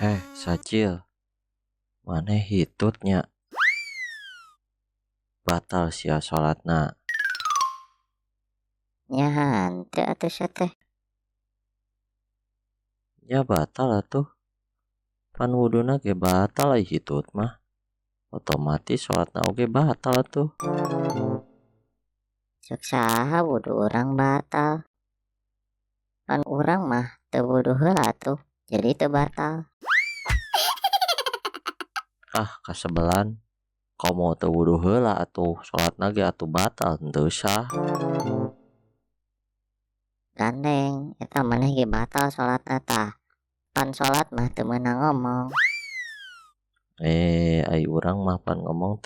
Heh, Sacil. Maneh hitut nya? Batal sia salatna. Nya henteu atuh sia teh. Nya batal atuh. Pan wuduna ge batal ai hitut mah. Otomatis salatna oge batal atuh. Cek saha wudu urang batal? Pan urang mah teu wudu heula atuh, jadi teu batal. Ah, kasebelan. Komo teu wudu heula atuh, salatna ge atuh batal henteu sah. Gandeng eta maneh ge batal salatna tah. Pan salat mah teu meunang ngomong. Eh, ai urang mah pan ngomong teh.